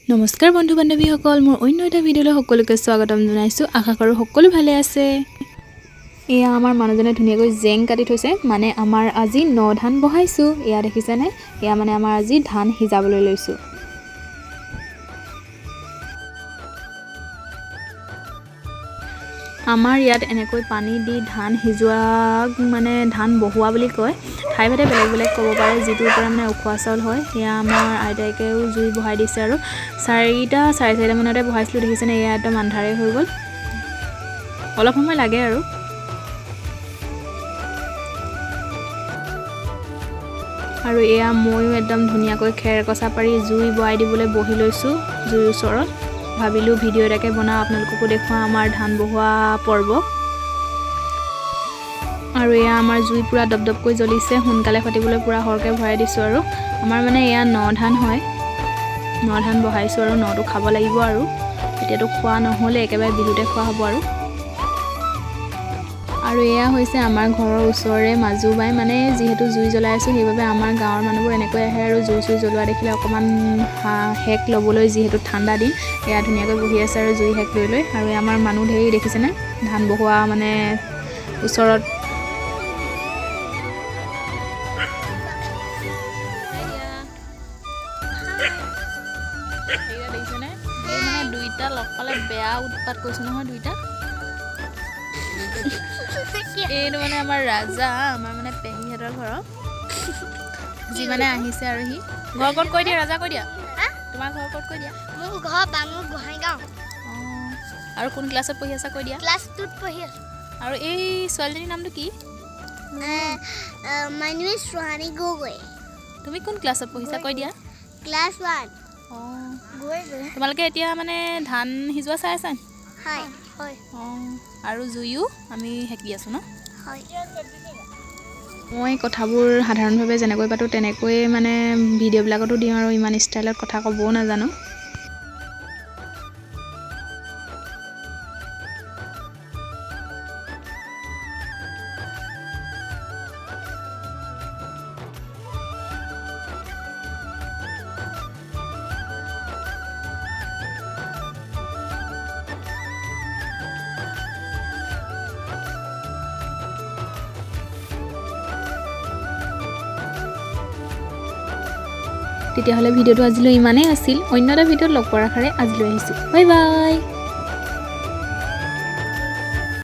নমস্কাৰ বন্ধু বান্ধৱীসকল, মোৰ অন্য এটা ভিডিঅ'লৈ সকলোকে স্বাগতম জনাইছোঁ। আশা কৰোঁ সকলো ভালে আছে। এয়া আমাৰ মানুহজনে ধুনীয়াকৈ জেং কাটি থৈছে, মানে আমাৰ আজি ন ধান বহাইছোঁ। এয়া দেখিছেনে? এয়া মানে আমাৰ আজি ধান সিজাবলৈ লৈছোঁ। আমাৰ ইয়াত এনেকৈ পানী দি ধান সিজোৱাক মানে ধান বহোৱা বুলি কয়। ঠাইভেদে বেলেগ বেলেগ ক'ব পাৰে। যিটোৰ পৰা মানে উখোৱা চাউল হয়। সেয়া আমাৰ আইতাইকেও জুই বহাই দিছে আৰু 4টা 4:30 মানতে বহাইছিলোঁ। দেখিছেনে? এয়া একদম আন্ধাৰে হৈ গ'ল, অলপ সময় লাগে আৰু। আৰু এয়া ময়ো একদম ধুনীয়াকৈ খেৰ কচা পাৰি জুই বহাই দিবলৈ বহি লৈছোঁ জুইৰ ওচৰত। ভাবিলোঁ ভিডিঅ' এটাকে বনাওঁ, আপোনালোককো দেখুৱাওঁ আমাৰ ধান বহোৱা পৰ্ব। আৰু এয়া আমাৰ জুই পূৰা দপদপকৈ জ্বলিছে, সোনকালে ফাটিবলৈ পূৰা সৰহকৈ ভৰাই দিছোঁ। আৰু আমাৰ মানে এয়া ন ধান হয়, ন ধান বহাইছোঁ আৰু নটো খাব লাগিব আৰু এতিয়াতো খোৱা নহ'লে একেবাৰে বিহুতে খোৱা হ'ব আৰু। আৰু এয়া হৈছে আমাৰ ঘৰৰ ওচৰৰে মাজু বাই, মানে যিহেতু জুই জ্বলাই আছোঁ সেইবাবে আমাৰ গাঁৱৰ মানুহবোৰ এনেকৈ আহে আৰু জুই চুই জ্বলোৱা দেখিলে অকণমান সেক ল'বলৈ, যিহেতু ঠাণ্ডা দিন। এয়া ধুনীয়াকৈ বহি আছে আৰু জুই সেক লৈ লৈ। আৰু আমাৰ মানুহ ধেৰ দেখিছেনে ধান বহোৱা মানে ওচৰত। দেখিছেনে এই মানে দুইটা লগ পালে বেয়া উৎপাত কৰিছোঁ নহয় দুইটা। এইটো মানে আমাৰ ৰাজা, আমাৰ মানে পেহীহঁতৰ ঘৰৰ যি মানে আহিছে আৰু সি ঘৰ ক'ত কৈ দিয়া ৰাজা, কৈ দিয়া তোমাৰ ঘৰ ক'ত কৈ দিয়া। মোৰ ঘৰ বাঙুৰ গোহাঁইগাঁও। অঁ, আৰু কোন ক্লাছত পঢ়ি আছা কৈ দিয়া। ক্লাছ 2ত পঢ়ি আছোঁ। আৰু এই ছোৱালীজনীৰ নামটো কি? My name is Suhani Gogoi. তুমি কোন ক্লাছত পঢ়িছা কৈ দিয়া। ক্লাছ 1। অঁ, গৈ তোমালোকে এতিয়া মানে ধান সিজোৱা চাই আছা? হয় হয়। অঁ, আৰু জুইও আমি সেকি আছোঁ ন। হয়। মই কথাবোৰ সাধাৰণভাৱে যেনেকৈ পাতোঁ তেনেকৈয়ে মানে ভিডিঅ'বিলাকতো দিওঁ আৰু ইমান ষ্টাইলত কথা ক'বও নাজানো। তেতিয়াহ'লে ভিডিঅ'টো আজিলৈ ইমানেই আছিল। অন্য এটা ভিডিঅ'ত লগ পোৱাৰ আশাৰে আজিলৈ আহিছোঁ। Bye bye.